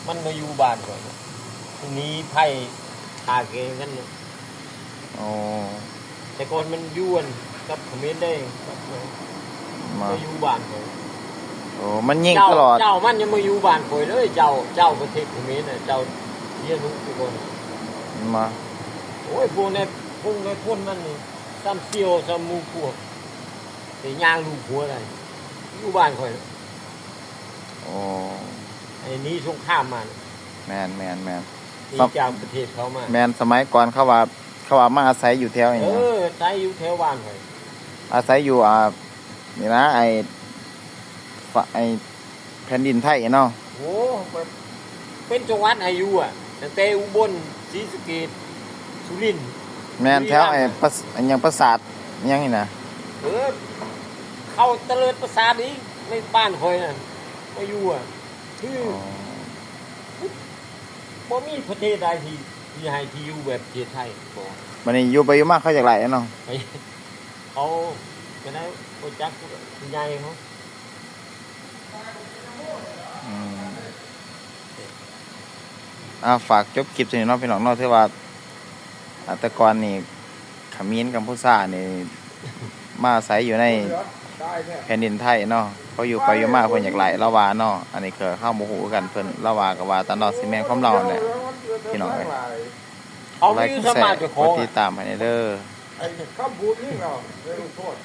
ມັນມາຢູ່ບ້ານຂ້ອຍ ໜີໄພຂ້າແກງກັນ. ອໍ ແຕ່ກ່ອນມັນຢູ່ອັນກັບຂະເໝນເດ້ ກັບ ມາ ມາຢູ່ບ້ານຂ້ອຍ. ໂອ້ ມັນຍິງຕະຫຼອດ. ເຈົ້າ ເຈົ້າມັນຍັງມາຢູ່ບ້ານຂ້ອຍເລີຍ ເຈົ້າ ເຈົ້າປະເທດຂະເໝນນະ ເຈົ້າເຮຍນະ ແຕ່ກ່ອນ ມາ ໂອ້ຍ ພວກໃນ ພວກໃນພົນມັນນີ້ ສ່ຳສ່ຽວສ່ຳໝູ່ພວກ ໄປຍ່າງລູບຫົວໄດ້ ຢູ່ບ້ານຂ້ອຍ. ອໍ ໄອ້ໜີສົງຄາມມານະ. ແມ່ນໆໆ ໜີຈາກປະເທດເຂົາມາ. ແມ່ນ ສະໄໝກ່ອນເຂົາວ່າ ເຂົາວ່າມາອາໄສຢູ່ແຖວນີ້ ເອີ ອາໄສຢູ່ແຖວບ້ານຂ້ອຍ ອາໄສຢູ່ ອ່າ ນີ້ນະ ໄອ້ ຟະ ໄອ້ແຜ່ນດິນໄທເນາະ. ໂອ້ ເປັນ ເປັນຈັງຫວັດໃຫ້ຢູ່ອະ ຕັ້ງແຕ່ອຸບົນ ສີສະເກດ ສຸລິນ. ແມ່ນ ແຖວໄອ້ປະ ຫຍັງປາສາດຫຍັງນີ້ນະ. ເອີ ເຂົ້າຕະເລີດປາສາດອີກ ໃນບ້ານຂ້ອຍນະ ມາຢູ່ອະ ຄື ອໍ ບໍ່ມີປະເທດໃດທີ່ ທີ່ໃຫ້ທີ່ຢູ່ແບບປະເທດໄທ. ບໍ່ ບັດນີ້ຢູ່ໄປຢູ່ມາເຂົາຢາກໄລ່ເນາະ ເຂົາກໍໄດ້ຮູ້ຈັກຜູ້ໃຫຍ່ເຂົາ. ອືມ ອ່າ ຝາກຈົບຄລິບເທົ່ານີ້ເນາະ ພີ່ນ້ອງເນາະ. ຖືວ່າ ອ່າ ແຕ່ກ່ອນນີ້ຂະເໝນກັມພູຊານີ້ ມາອາໄສຢູ່ໃນແຜ່ນດິນໄທເນາະ ພໍຢູ່ໄປຢູ່ມາເພິ່ນຢາກໄລ່ ລາວວ່າເນາະ. ອັນນີ້ກໍເຮົາບໍ່ຮູ້ຄືກັນ ເພິ່ນ ລາວວ່າກໍວ່າຕາມເນາະ ຊິແມ່ນຄວາມລາວຫັ້ນແຫຼະ ພີ່ນ້ອງເອີຍ. ເຂົາມີສາມາດເຈົ້າຂອງ ກົດໄລກົດແຊ ກົດຕິດຕາມໃຫ້ແດ່ເດີ. ໄອ້ຄຳພູດນີ້ເນາະ ໄດ້ລົງໂທດ